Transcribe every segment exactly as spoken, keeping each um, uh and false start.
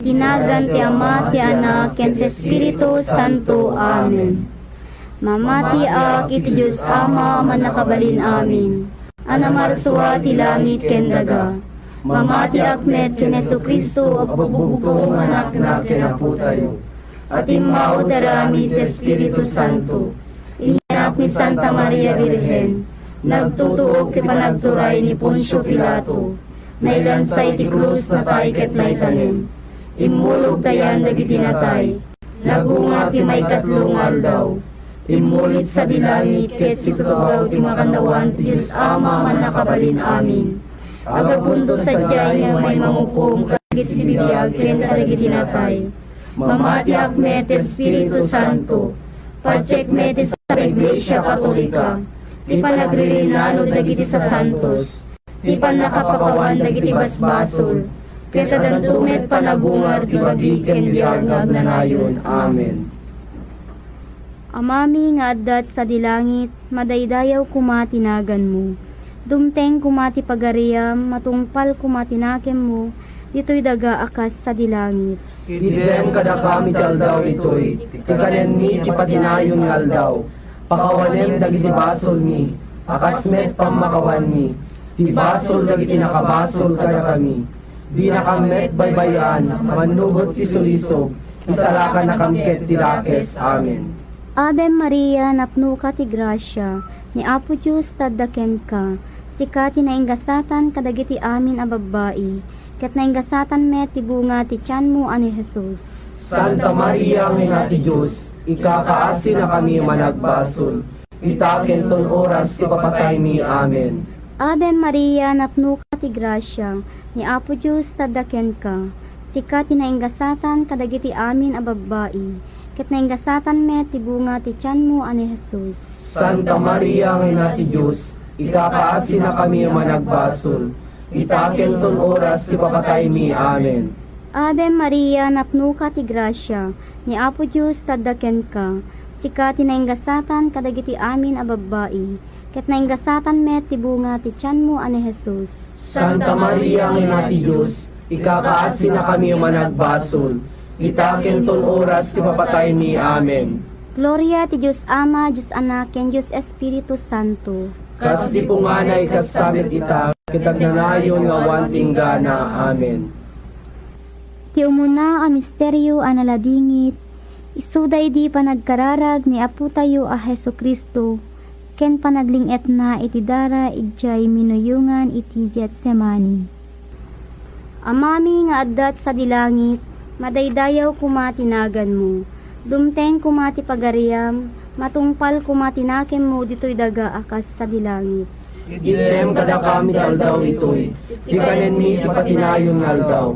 Ti nagan ti Ama, ti Anak, ken ti Espiritu Santo. Amen. Mamatiak iti Dios Ama a Mannakabalin-amin, a namarsua ti langit ken daga. Mamatiak met ken Jesu-Cristo a bubugtong nga Anakna ken Apotayo, a timmao ti aramid ti Espiritu Santo. Innak ni Santa Maria Birhen, nagtutuok ti panagturay ni Poncio Pilato, nailansa iti krus, natay ket naitanem. Immulog ta yan dagiti natay. Nagungar ti maikatlo nga aldaw. Immulit sadi langit ket situtugaw ti makannawan ti Dios Ama a Mannakabalin-amin. Agabunto sadiay nga umay mangukom kadagiti bibiag ken kadagiti natay. Mamatiak met ti Espiritu Santo. Patiek met ti Santa Iglesia Katolika. Ti panagririnano dagiti sasantos. Ti pannakapakawan dagiti basbasol, ket addanto met panagungar ti bagi ken biag nga agnanayon. Amen. Amami nga adda sadi langit, madaydayaw koma ti naganmo. Dumteng koma ti pagariam, matungpal koma ti nakemmo, ditoy daga a kas sadi langit. Itdem kadakami ti aldaw itoy, ti kanenmi ti patinayon nga aldaw. Pakawanem dagiti basolmi, a kas met pammakawanmi ti basol dagiti nakabasol kadakami. Dinakam met baybay-an a mannugot ti sulisog, isalakannakam ket ti dakes. Amen. Ave Maria, napnoka ti grasia, ni Apo Dios tadda kenka. Sika ti nainggasatan kadagiti amin a babbai, ket nainggasatan met ti bunga ti tianmo a ni Jesus. Santa Maria nga Ina ti Dios, ikakaasinakami a managbasol, ita ken ton oras ti papataymi. Amen. Ave Maria, napnoka ti grasia, ni Apo Dios tadda kenka. Sika ti nainggasatan kadagiti amin a babbai, ket nainggasatan met ti bunga ti tianmo a ni Jesus. Santa Maria nga Ina ti Dios, ikakaasinakami a managbasol, ita ken ton oras ti papataymi. Amen. Ave Maria, napnoka ti grasia, ni Apo Dios tadda kenka. Sika ti nainggasatan kadagiti amin a babbai, ket nainggasatan met ti bunga ti tianmo a ni Jesus. Santa Maria nga Ina ti Dios, ikakaasinakami a managbasol, ita ken ton oras ti papataymi. Amen. Gloria ti Dios Ama, Dios Anak, ken Dios Espiritu Santo. Kas ti punganay, kasta met ita, ket agnanayon nga awan ti inggana. Amen. Ti umuna a misterio a naladingit, isuda idi panagkararag ni Apotayo a Jesu-Cristo ken panagling-etna iti dara idiay minuyongan iti Getsemani. Amami nga adda sadi langit, madaydayaw koma ti naganmo. Dumteng koma ti pagariam, matungpal koma ti nakemmo ditoy daga a kas sadi langit. Itdem kadakami ti aldaw itoy, ti kanenmi ti patinayon nga aldaw.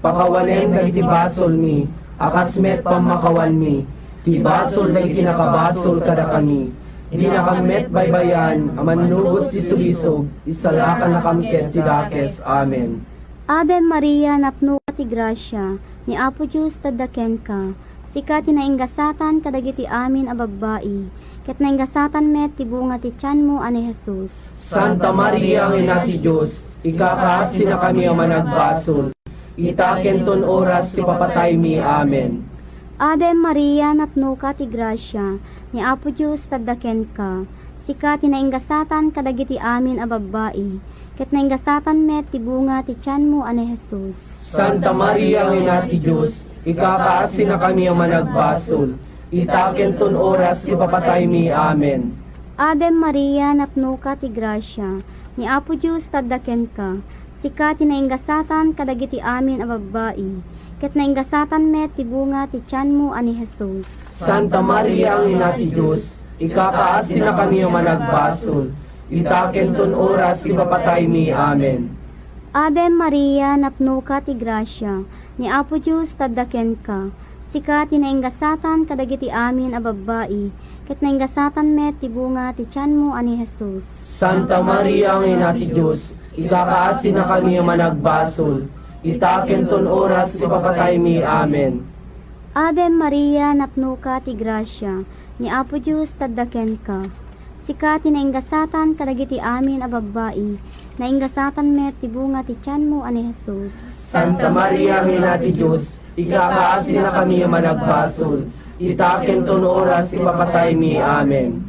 Pakawanem dagiti basolmi, a kas met pammakawanmi ti basol dagiti nakabasol kadakami. Dinakam met baybay-an a mannugot ti sulisog, isalakannakam ket ti dakes. Amen. Ave Maria, napnoka ti grasia, ni Apo Dios tadda kenka. Sika ti nainggasatan kadagiti amin a babbai, ket nainggasatan met ti bunga ti tianmo a ni Jesus. Santa Maria nga Ina ti Dios, ikakaasinakami a managbasol, ita ken ton oras ti papataymi. Amen. Ave Maria, napnoka ti grasia, ni Apo Dios tadda kenka. Sika ti nainggasatan kadagiti amin a babbai, ket nainggasatan met ti bunga ti tianmo a ni Jesus. Santa Maria nga Ina ti Dios, ikakaasinakami a managbasol, ita ken ton oras ti papataymi. Amen. Ave Maria, napnoka ti grasia, ni Apo Dios tadda kenka. Sika ti nainggasatan kadagiti amin a babbai, ket nainggasatan met ti bunga ti tianmo a ni Jesus. Santa Maria nga Ina ti Dios, ikakaasinakami a managbasol, ita ken ton oras ti papataymi. Amen. Ave Maria, napnoka ti grasia, ni Apo Dios tadda kenka. Sika ti nainggasatan kadagiti amin a babbai, ket nainggasatan met ti bunga ti tianmo a ni Jesus. Santa Maria nga Ina ti Dios, ikakaasinakami a managbasol, ita ken ton oras ti papataymi. Amen. Ave Maria, napnoka ti grasia, ni Apo Dios tadda kenka. Sika ti nainggasatan kadagiti amin a babbai, nainggasatan met ti bunga ti tianmo a ni Jesus. Santa Maria nga Ina ti Dios, ikakaasinakami a managbasol, ita ken ton oras ti papataymi. Amen.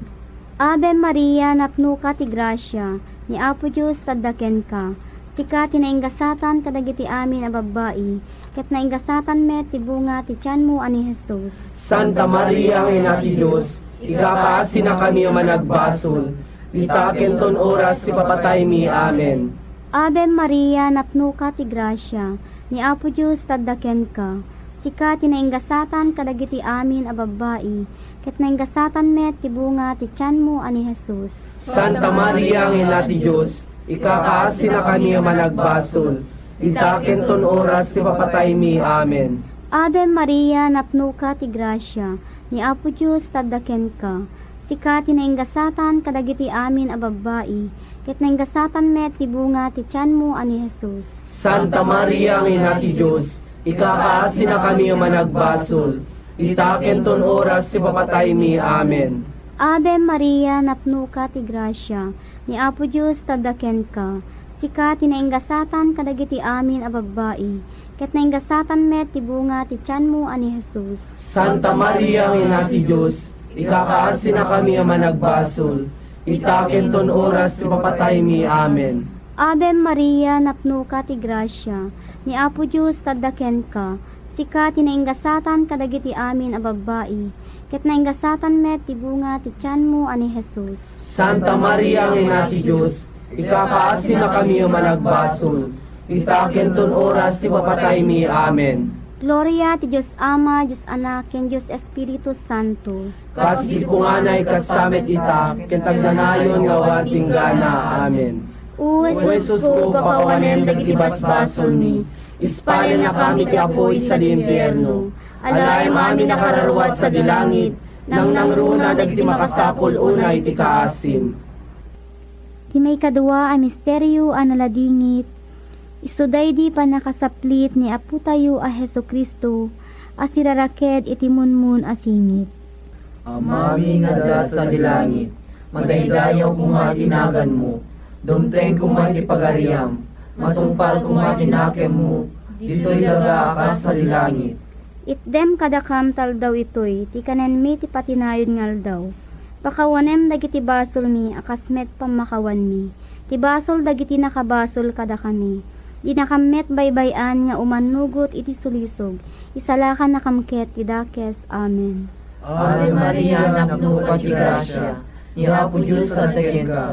Ave Maria, napnoka ti grasia, ni Apo Dios tadda kenka. Sika ti nainggasatan kadagiti amin a babbai, ket nainggasatan met ti bunga ti tianmo a ni Jesus. Santa Maria nga Ina ti Dios, ikakaasinakami a managbasol, ita ken ton oras ti papataymi. Amen. Ave Maria, napnoka ti grasia, ni Apo Dios tadda kenka. Sika ti nainggasatan kadagiti amin a babbai, ket nainggasatan met ti bunga ti tianmo a ni Jesus. Santa Maria nga Ina ti Dios, ikakaasinakami a managbasol, ita ken ton oras ti papataymi. Amen. Ave Maria, napnoka ti grasia, ni Apo Dios tadda kenka. Sika ti nainggasatan kadagiti amin a babbai, ket nainggasatan met ti bunga ti tianmo a ni Jesus. Santa Maria nga Ina ti Dios, ikakaasinakami a managbasol, ita ken ton oras ti papataymi. Amen. Ave Maria, napnoka ti grasia, ni Apo Dios tadda kenka. Sika ti nainggasatan kadagiti amin a babbai, ket nainggasatan met ti bunga ti tianmo a ni Jesus. Santa Maria nga Ina ti Dios, ikakaasinakami a managbasol, ita ken ton oras ti papataymi. Amen. Ave Maria, napnoka ti grasia, ni Apo Dios tadda kenka. Sika ti nainggasatan kadagiti amin a babbai, ket nainggasatan met ti bunga ti tianmo a ni Jesus. Santa Maria nga Ina ti Dios, ikakaasinakami a managbasol, ita ken ton oras ti papataymi. Amen. Gloria ti Dios Ama, Dios Anak, ken Dios Espiritu Santo. Kas idi punganay, kasta met ita, ken agnanayon nga awan ti inggana. Amen. O Jesusko, pakawanem dagiti basbasolmi, ispalennakami iti apuy sadi impierno. Alaem amin a kararua sadi langit, nangnangruna dagiti makasapul unay ti kaasim. Ti maikadua a misterio a naladingit, isu daydi pannakasaplit ni Apotayo a Jesu-Cristo a siraraked iti munmun a singit. Amami nga adda sadi langit, madaydayaw koma ti naganmo, dumteng koma ti pagariam, matungpal koma ti nakemmo, ditoy daga a kas sadi langit. Itdem kadakam ta aldaw itoy ti kanenmi ti patinayon nga aldaw. Pakawanem dagiti basolmi a kas met pammakawanmi ti basol dagiti nakabasol kadakami. Dinakam met baybay-an nga umannugot iti sulisog, isalakannakam ket ti dakes. Amen. Ave Maria, napnoka ti grasia, ni Apo Dios adda kenka.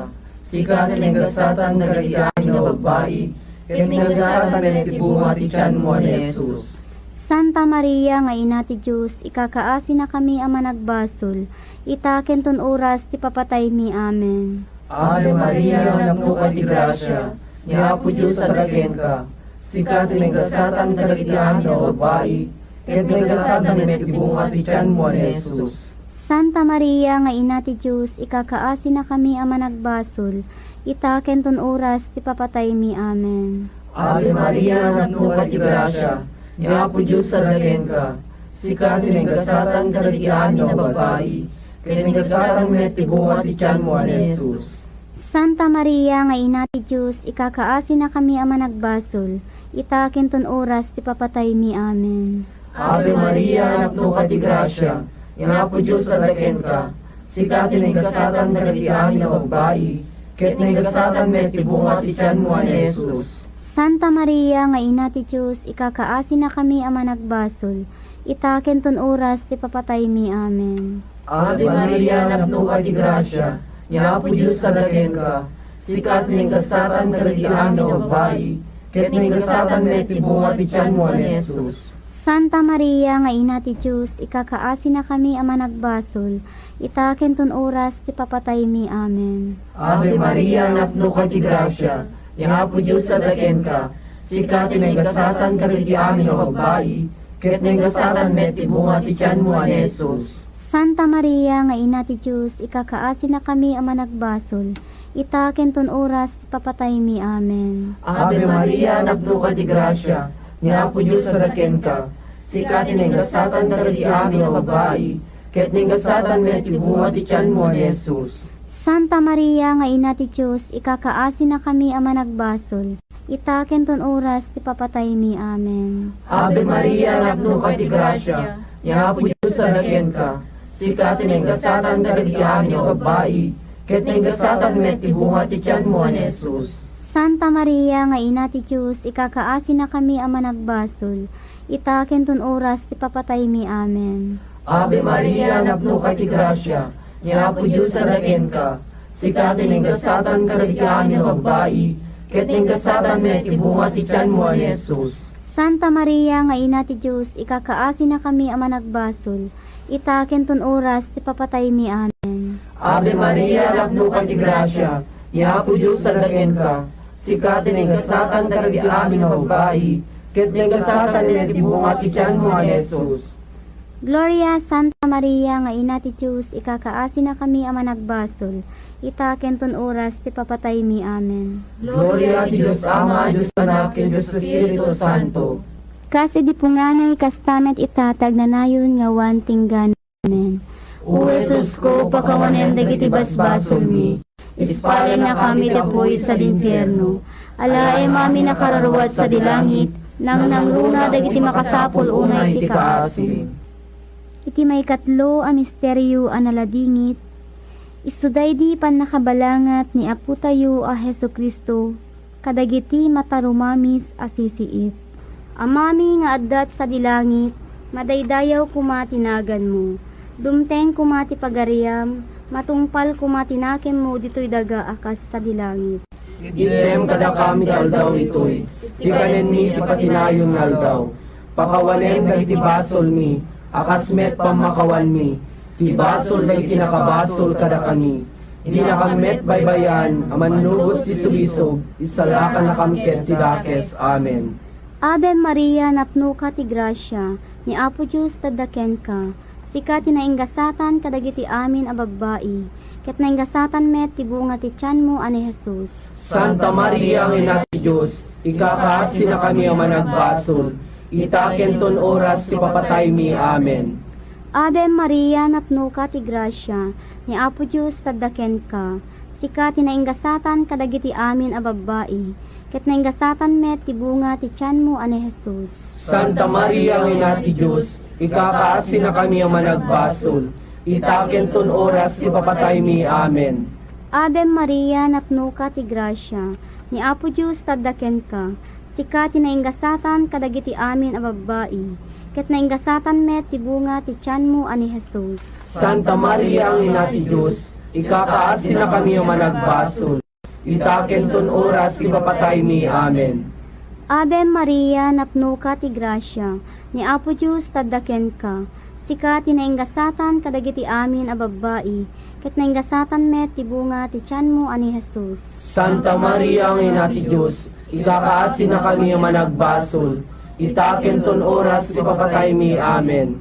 Sika ti nagasatan dagiti amin a babbai, ket nagasatan met ti bunga ti tianmo a ni Jesus. Santa Maria nga Ina ti Dios, ikakaasinakami a managbasol, ita ken ton oras ti papataymi. Amen. Ave Maria, napnoka ti grasia, ni Apo Dios adda kenka. Sika ti nagasatan kadagiti amin a babbai, ket nagasatan met ti bunga ti tianmo a ni Jesus. Santa Maria nga Ina ti Dios, ikakaasinakami a managbasol, ita ken ton oras ti papataymi. Amen. Ave Maria, napnoka ti grasia, ni Apo Dios adda kenka. Sika ti nagasatan kadagiti amin a babbai, ket nagasatan met ti bunga ti tianmo a ni Jesus. Santa Maria nga Ina ti Dios, ikakaasinakami a managbasol, ita ken ton oras ti papataymi. Amen. Ave Maria, napnoka ti grasia, ni Apo Dios adda kenka. Sika ti nagasatan dagiti amin a babbai, ket nagasatan met ti bunga ti tianmo a ni Jesus. Santa Maria nga Ina ti Dios, ikakaasinakami a managbasol, ita ken ton oras ti papataymi. Amen. Ave Maria, napnoka ti grasia, ni Apo Dios adda kenka. Sika ti nagasatan dagiti amin a babbai, ket nagasatan met ti bunga ti tianmo a ni Jesus. Santa Maria nga Ina ti Dios, ikakaasinakami a managbasol, ita ken ton oras ti papataymi. Amen. Ave Maria, napnoka ti grasia, ni Apo Dios adda kenka. Sika ti nagasatan kadagiti amin a babbai, ket nagasatan met ti bunga ti tianmo a ni Jesus. Santa Maria nga Ina ti Dios, ikakaasinakami a managbasol, ita ken ton oras ti papataymi. Amen. Ave Maria, napnoka ti grasia, ni Apo Dios adda kenka. Sika ti nagasatan kadagiti amin a babbai, ket nagasatan met ti bunga ti tianmo a ni Jesus. Santa Maria nga Ina ti Dios, ikakaasinakami a managbasol, ita ken ton oras ti papataymi. Amen. Ave Maria, napnoka ti grasia, ni Apo Dios adda kenka. Sika ti naingasatan kadagiti amin a babbai, ket naingasatan met ti bunga ti tianmo a ni Jesus. Santa Maria nga Ina ti Dios, ikakaasinakami a managbasol, ita ken ton oras ti papataymi. Amen. Ave Maria, napnoka ti grasia, ni Apo Dios adda kenka. Sika ti naingasatan kadagiti amin a babbai, ket naingasatan met ti bunga ti tianmo a ni Jesus. Santa Maria nga Ina ti Dios, ikakaasinakami a managbasol, ita ken ton oras ti papataymi. Amen. Ave Maria, napnoka ti grasia, ni Apo Dios adda kenka. Sika ti naingasatan kadagiti amin a babbai, ket naingasatan met ti bunga ti tianmo a ni Jesus. Gloria, Santa Maria nga Ina ti Dios, ikakaasinakami a managbasol, ita ken ton oras ti papataymi. Amen. Gloria ti Dios Ama, Dios Anak, ken Dios Espiritu Santo. Kas idi punganay, kasta met ita ti agnanayon nga awan tinggan. Amen. O Jesusko, pakawanem dagiti basbasolmi, ispalennakami ti apuy sadi infierno. Alaem amin a kararua sadi langit, nangnangruna dagiti makasapul unay ti kaasi. Iti maikatlo a misterio a naladingit, isu daydi pannakabalangat ni Apotayo a Jesu-Cristo kadagiti matarumamis a sisiit. Amami nga adda sadi langit, madaydayaw koma ti naganmo. Dumteng koma ti pagariam, matungpal koma ti nakemmo ditoy daga a kas sadi langit. Itdem kadakam iti aldaw itoy, ti kanenmi iti patinayon nga aldaw. Pakawanem dagiti basolmi, a kas met pammakawanmi, ti basol dagiti nakabasol kadakami. Dinakam met baybay-an a mannubot ti sulisog, isalakannakam ket ti dakes. Amen. Ave Maria, napnoka ti grasia, ni Apo Dios adda kenka. Sika ti naingasatan kadagiti amin a babbai, ket naingasatan met ti bunga ti tianmo a ni Jesus. Santa Maria nga Ina ti Dios, ikakaasinakami a managbasol, ita ken ton oras ti papataymi. Amen. Ave Maria, napnoka ti grasia, ni Apo Dios tadda kenka. Sika ti naingasatan kadagiti amin a babbai, ket naingasatan met ti bunga ti tianmo a ni Jesus. Santa Maria nga Ina ti Dios, ikakaasinakami a managbasol, ita ken ton oras ti papataymi. Amen. Ave Maria, napnoka ti grasia, ni Apo Dios tadda kenka. Sika ti naingasatan kadagiti amin a babbai, ket naingasatan met ti bunga ti tianmo a ni Jesus. Santa Maria nga Ina ti Dios, ikakaasinakami a managbasol, ita ken ton oras ti papataymi. Amen. Ave Maria, napnoka ti grasia, ni Apo Dios tadda kenka. Sika ti naingasatan kadagiti amin a babbai, ket naingasatan met ti bunga ti tianmo a ni Jesus. Santa Maria nga Ina ti Dios, ikakaasinakami a managbasol, ita ken ton oras ti papataymi. Amen.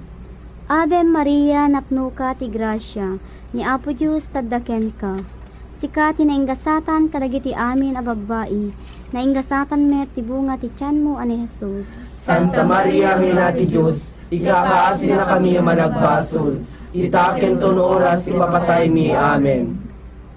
Ave Maria, napnoka ti grasia, ni Apo Dios tadda kenka. Sika ti naingasatan kadagiti amin a babbai, naingasatan met ti bunga ti tianmo a ni Jesus. Santa Maria nga Ina ti Dios, ikakaasinakami a managbasol, ita ken ton oras ti papataymi. Amen.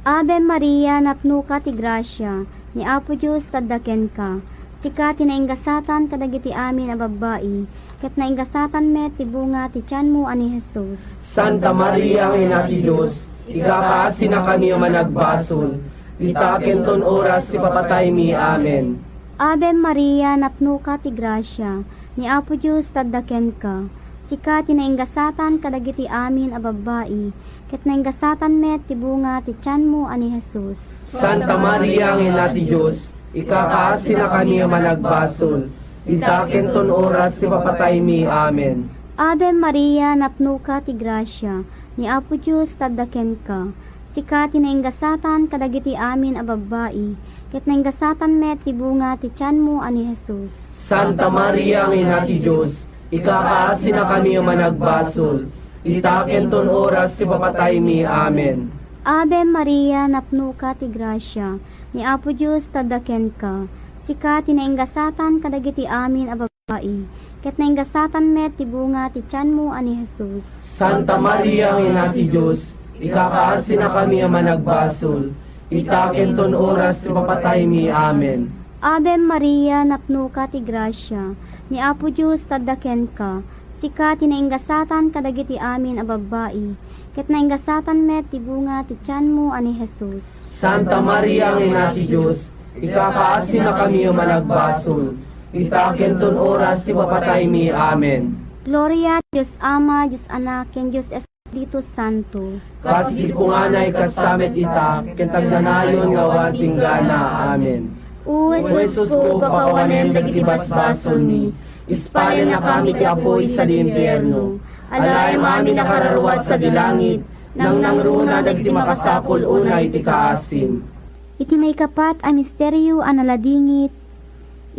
Ave Maria, napnoka ti grasia, ni Apo Dios tadda kenka. Sika ti naingasatan kadagiti amin a babbai, ket naingasatan met ti bunga ti tianmo a ni Jesus. Santa Maria nga Ina ti Dios, ikakaasinakami a managbasol, ita ken ton oras ti papataymi. Amen. Ave Maria, napnoka ti grasia, ni Apo Dios tadda kenka. Sika ti naingasatan kadagiti amin a babbai, ket naingasatan met ti bunga ti tianmo a ni Jesus. Santa Maria nga Ina ti Dios, ikakaasinakami a managbasol, ita ken ton oras ti papataymi. Amen. Ave Maria, napnoka ti grasia, ni Apo Dios tadda kenka. Sika ti naingasatan kadagiti amin a babbai, ket naingasatan met ti bunga ti tianmo a ni Jesus. Santa Maria nga Ina ti Dios, ikakaasinakami a managbasol, ita ken ton oras ti papataymi. Amen. Ave Maria, napnoka ti grasia, ni Apo Dios tadda kenka. Sika ti naingasatan kadagiti amin a babbai, ket naingasatan met ti bunga ti tianmo a ni Jesus. Santa Maria nga Ina ti Dios, Ikakaasinakami a managbasol, ita ken ton oras ti papataymi. Amen. Ave Maria, napnoka ti grasia, ni Apo Dios adda kenka. Sika ti nainggasatan kadagiti amin a babbai, ket nainggasatan met ti bunga ti tianmo a ni Jesus. Santa Maria nga Ina ti Dios, ikakaasinakami a managbasol, ita ken ton oras ti papataymi. Amen. Gloria ti Dios Ama, Dios Anak, ken Dios Espiritu Santo. Kas iti punganay, kasta met ita, ket agnanayon nga awan tinggana. Amen. O Jesusko, pakawanem dagiti basbasolmi, ispalennakami ti apuy sadi impierno. Alaem amin a kararua sadi langit, nangnangruna dagiti makasapul unay ti kaasim. Iti maikapat a misterio a naladingit,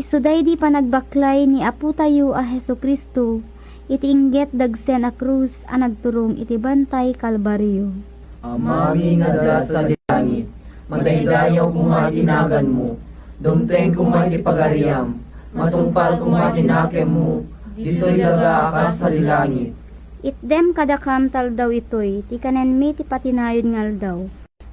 isu daydi panagbaklay ni Apotayo a Jesu-Cristo iti inggit dagsen a krus a nagturong iti Bantay Kalbario. Amami nga adda sadi langit, madaydayaw koma ti naganmo, dumteng koma ti pagariam, matungpal koma ti nakemmo, ditoy daga a kas sadi langit. Itdem kadakam ti aldaw itoy ti kanenmi ti patinayon nga aldaw.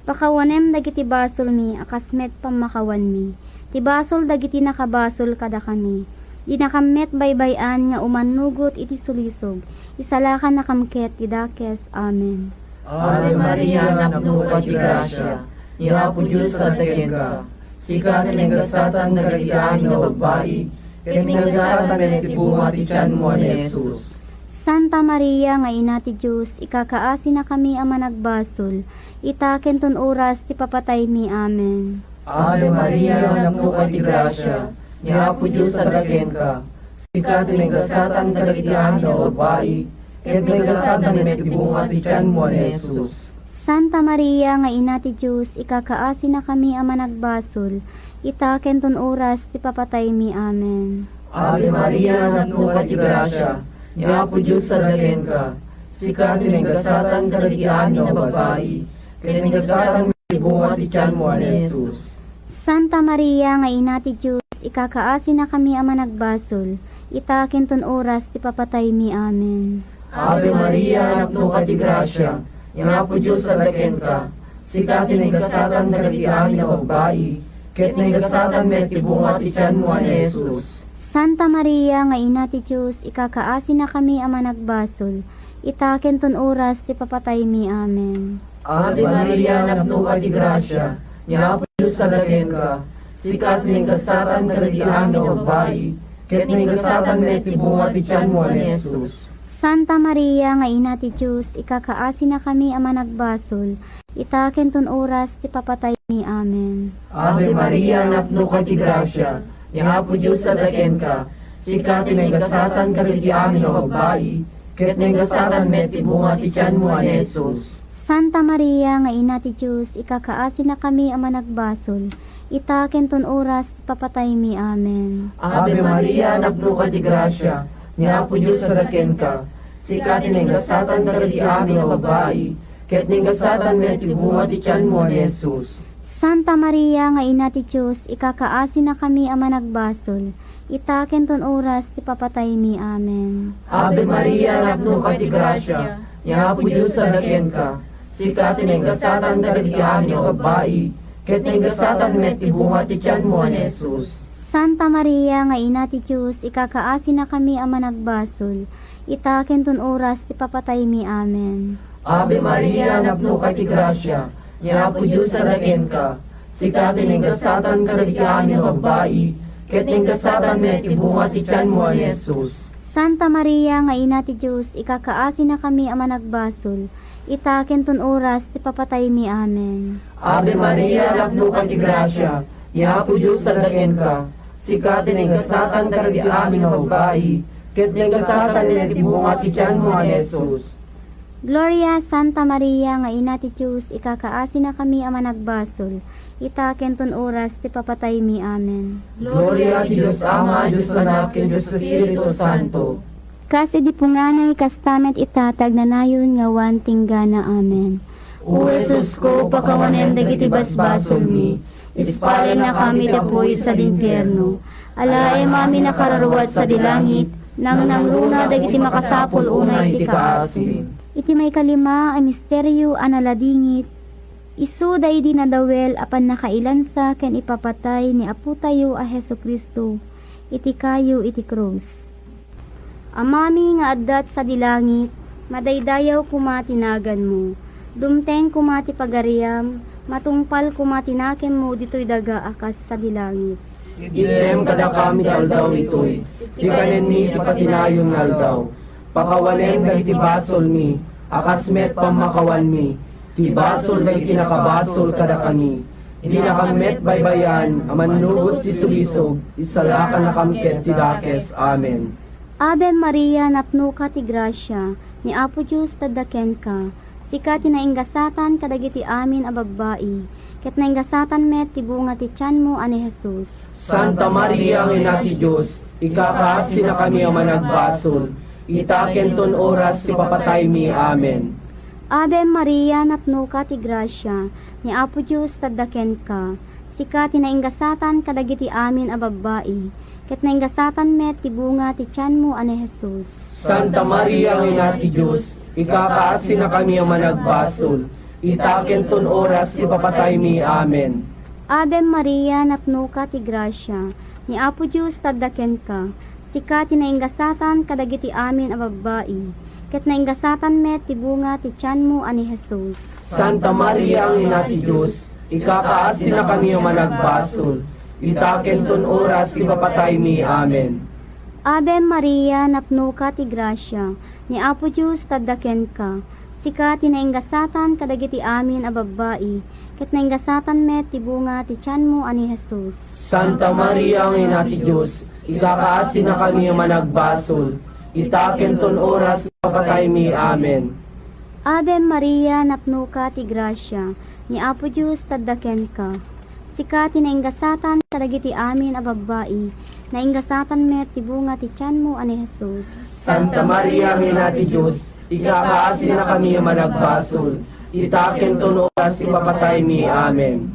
Pakawanem dagiti basolmi a kas met pammakawanmi ti basol dagiti nakabasol kadakami. Dinakam met baybay-an nga umannugot iti sulisog. Isalakannakam ket ti dakes. Amen. Ave Maria, napnoka ti grasia, ni Apo Dios adda kenka. Sika ti nagasatan dagiti amin a babbai, ket nagasatan met ti bunga ti tianmo a ni Jesus. Santa Maria nga Ina ti Dios, ikakaasinakami a managbasol, ita ken ton oras ti papataymi. Amen. Ave Maria, napnoka ti grasia, ni Apo Dios adda kenka. Sika ti nagasatan kadagiti amin a babbai, ket nagasatan met ti bunga ti tianmo a ni Jesus. Santa Maria nga Ina ti Dios, ikakaasinakami a managbasol, ita ken ton oras ti papataymi. Amen. Ave Maria, napnoka ti grasia, ni Apo Dios adda kenka. Sika ti nagasatan kadagiti amin a babbai, ket nagasatan met ti bunga ti tianmo a ni Jesus. Santa Maria nga Ina ti Dios, ikakaasinakami a managbasol, ita ken ton oras ti papataymi. Amen. Ave Maria, napnoka ti grasia, ni Apo Dios adda kenka. Sika ti nagasatan kadagiti amin a babbai, ket nagasatan met ti bunga ti tianmo a ni Jesus. Santa Maria nga Ina ti Dios, ikakaasinakami a managbasol, ita ken ton oras ti papataymi. Amen. Ave Maria, napnoka ti grasia, ni Apo Dios adda kenka. Sika ti nagasatan kadagiti amin a babbai, ket nagasatan met ti bunga ti tianmo a ni Jesus. Santa Maria nga Ina ti Dios, ikakaasinakami a managbasol, ita ken ton oras ti papataymi. Amen. Ave Maria, napnoka ti grasia, ni Apo Dios adda kenka. Sika ti nagasatan kadagiti amin a babbai, ket nagasatan met ti bunga ti tianmo a ni Jesus. Santa Maria nga Ina ti Dios, ikakaasinakami a managbasol, ita ken ton oras ti papataymi. Amen. Ave Maria, napnoka ti grasia, ni Apo Dios adda kenka. Sika ti nagasatan kadagiti amin a babbai, ket nagasatan met ti bunga ti tianmo a ni Jesus. Santa Maria nga Ina ti Dios, ikakaasinakami a managbasol, ita ken ton oras ti papataymi. Amen. Ave Maria, napnoka ti grasia, ni Apo Dios adda kenka. Sika ti nagasatan kadagiti amin a babbai, ket nagasatan met ti bunga ti tianmo a ni Jesus. Santa Maria nga Ina ti Dios, ikakaasinakami a managbasol, ita ken ton oras ti papataymi. Amen. Ave Maria, napnoka ti grasia, ni Apo Dios adda kenka. Sika ti nagasatan kadagiti amin a babbai, ket nagasatan met ti bunga ti tianmo a ni Jesus. Santa Maria nga Ina ti Dios, ikakaasinakami a managbasol, ita ken ton oras ti papataymi. Amen. Ave Maria, napnoka ti grasia, ni Apo Dios adda kenka. Sika ti nagasatan kadagiti amin a babbai, ket nagasatan met ti bunga ti tianmo a ni Jesus. Gloria, Santa Maria nga Ina ti Dios, ikakaasinakami a managbasol, ita ken ton oras ti papataymi. Amen. Gloria ti Dios Ama, Dios Anak, ken Dios Espiritu Santo. Kas idi punganay, kasta met ita ti agnanayon nga awan tinggana. Amen. O Jesusko, pakawanem dagiti basbasolmi, ispalennakami ti apuy sadi impierno. Alaem amin a kararua sadi langit, nangnangruna dagiti makasapul unay ti kaasim. Iti maikalima a misterio a naladingit, isu daydi nadawel a pannakailansa ken ipapatay ni Apotayo a Jesu-Cristo iti kayo iti krus. Amami nga adda sadi langit, madaydayaw koma ti naganmo. Dumteng koma ti pagariam, matungpal koma ti nakemmo ditoy daga a kas sadi langit. Itdem kadakam iti aldaw itoy, ti kanenmi iti patinayon nga aldaw. Pakawanem dagiti basolmi, a kas met pammakawanmi, ti basol dagiti nakabasol kadakami. Dinakam met baybay-an a mannubos ti sulisog, isalakannakam ket ti dakes. Amen. Ave Maria, napnoka ti grasia, ni Apo Dios tadda kenka. Sika ti nainggasatan kadagiti amin a babbai, ket nainggasatan met ti bunga ti tianmo a ni Jesus. Santa Maria nga Ina ti Dios, ikakaasinakami a managbasol, ita ken ton oras ti papataymi. Amen. Ave Maria, napnoka ti grasia, ni Apo Dios tadda kenka. Sika ti nainggasatan kadagiti amin a babbai, ket nainggasatan met ti bunga ti tianmo a ni Jesus. Santa Maria nga Ina ti Dios, ikakaasinakami a managbasol, ita ken ton oras ti papataymi. Amen. Ave Maria, napnoka ti grasia, ni Apo Dios tadda kenka. Sika ti nainggasatan kadagiti amin a babbai, ket nainggasatan met ti bunga ti tianmo a ni Jesus. Santa Maria nga Ina ti Dios, ikakaasinakami a managbasol, ita ken ton oras ti papataymi. Amen. Ave Maria, napnoka ti grasia, ni Apo Dios tadda kenka. Sika ti nainggasatan kadagiti amin a babbai, ket nainggasatan met ti bunga ti tianmo a ni Jesus. Santa Maria nga Ina ti Dios, ikakaasinakami a managbasol, ita ken ton oras ti papataymi. Amen. Ave Maria, napnoka ti grasia, ni Apo Dios tadda kenka. Sika ti nainggasatan kadagiti amin a babbai, nainggasatan met ti bunga ti tianmo a ni Jesus. Santa Maria nga Ina ti Dios, ikakaasinakami a managbasol, ita ken ton oras ti papataymi. Amen.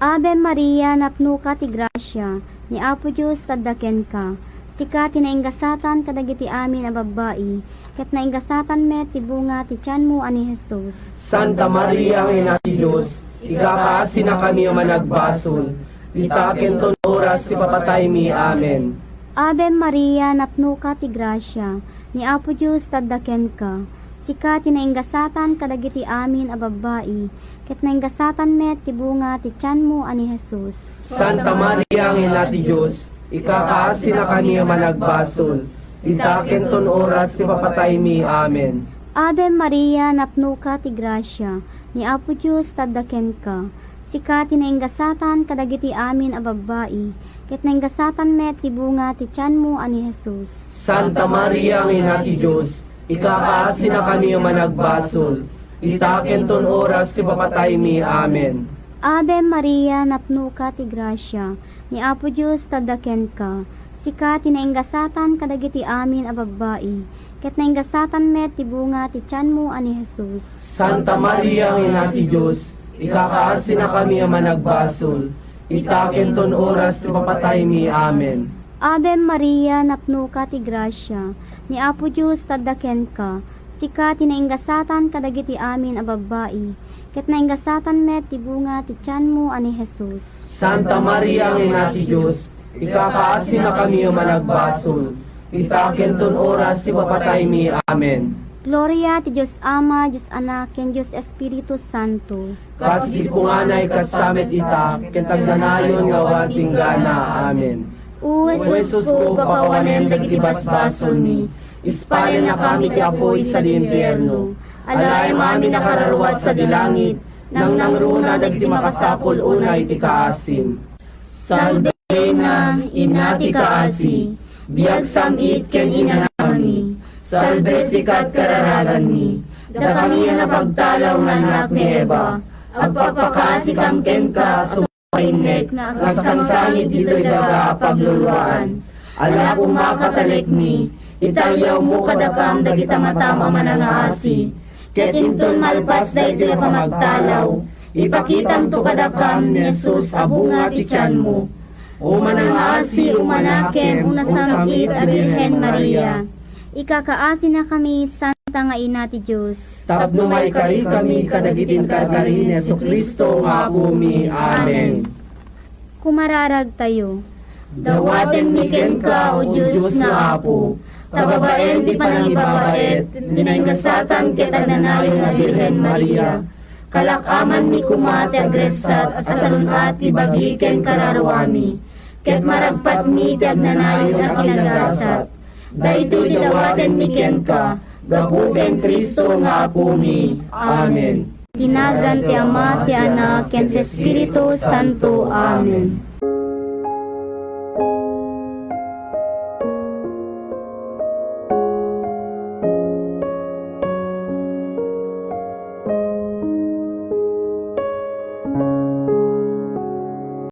Ave Maria, napnoka ti grasia, ni Apo Dios tadda kenka. Sika ti nainggasatan kadagiti amin a babbai, ket nainggasatan met ti bunga ti tianmo a ni Jesus. Santa Maria nga Ina ti Dios, ikakaasinakami a managbasol, ita ken ton oras ti papataymi. Amen. Ave Maria, napnoka ti grasia, ni Apo Dios tadda kenka. Sika ti nainggasatan kadagiti amin a babbai, ket nainggasatan met ti bunga ti tianmo a ni Jesus. Santa Maria nga Ina ti Dios, ikakaasinakami a managbasol, ita ken ton oras ti papataymi. Amen. Ave Maria, napnoka ti grasia, ni Apo Dios tadda kenka. Sika ti nainggasatan kadagiti amin a babbai, ket nainggasatan met ti bunga ti tianmo a ni Jesus. Santa Maria nga Ina ti Dios, ikakaasinakami a managbasol, ita ken ton oras ti papataymi. Amen. Ave Maria, napnoka ti grasia, ni Apo Dios tadda kenka. Sika ti nainggasatan kadagiti amin a babbai, ket nainggasatan met ti bunga ti tianmo a ni Jesus. Santa Maria nga Ina ti Dios, ikakaasinakami a managbasol, ita ken ton oras ti papataymi. Amen. Ave Maria, napnoka ti grasia, ni Apo Dios tadda kenka. Sika ti nainggasatan kadagiti amin a babbai, ket nainggasatan met ti bunga ti tianmo a ni Jesus. Santa Maria nga Ina ti Dios, ikakaasinakami a managbasol, ita ken ton oras ti papataymi. Amen. Gloria ti Dios Ama, Dios Anak, ken Dios Espiritu Santo. Kas di punganay, kasta met ita, ket agnanayon nga awan tinggana. Amen. O Jesusko, pakawanem dagiti basbasolmi, ispalennakam iti apuy sadi impierno. Alaem amin a kararua sadi langit, nangnangruna dagiti makasapul unay ti kaasim. Salve Reina, Ina ti kaasi, biag sam-it ken inanami. Salve sikat kararaganmi, dakami a napagtalaw nga annak ni Eva. Agpakpakaasikam kenka, sumainnek nga agsangsangit ditoy daga a pagluluaan. Ala koma, katalekmi, itayawmo kadakam dagita matam a manangaasi. Ket inton malpas daytoy a pamagtalaw, ipakitamto kadakam ni Jesus a bunga ti tianmo. O manangaasi, o manakem, o nasam-it a Birhen Maria. Ikakaasinakami, Santa nga Ina ti Dios. Tapno maikarikami kadagiti inkarkari ni Jesu-Cristo nga Apomi. Amen. Kumararagtayo. Dawatenmi kenka, O Dios nga Apo, ta babaen ti panangibabaet, ti naingasatan ket agnanayon a Birhen Maria, kalak-amanmi koma ti agressat a salun-at ti bagi ken kararuami, ket maragpatmi ti agnanayon a kinagasat. Daytoy ti dawatenmi kenka, gapu ken Cristo nga Apomi. Amen. Ti nagan ti Ama, ti Anak, ken ti Espiritu Santo. Amen.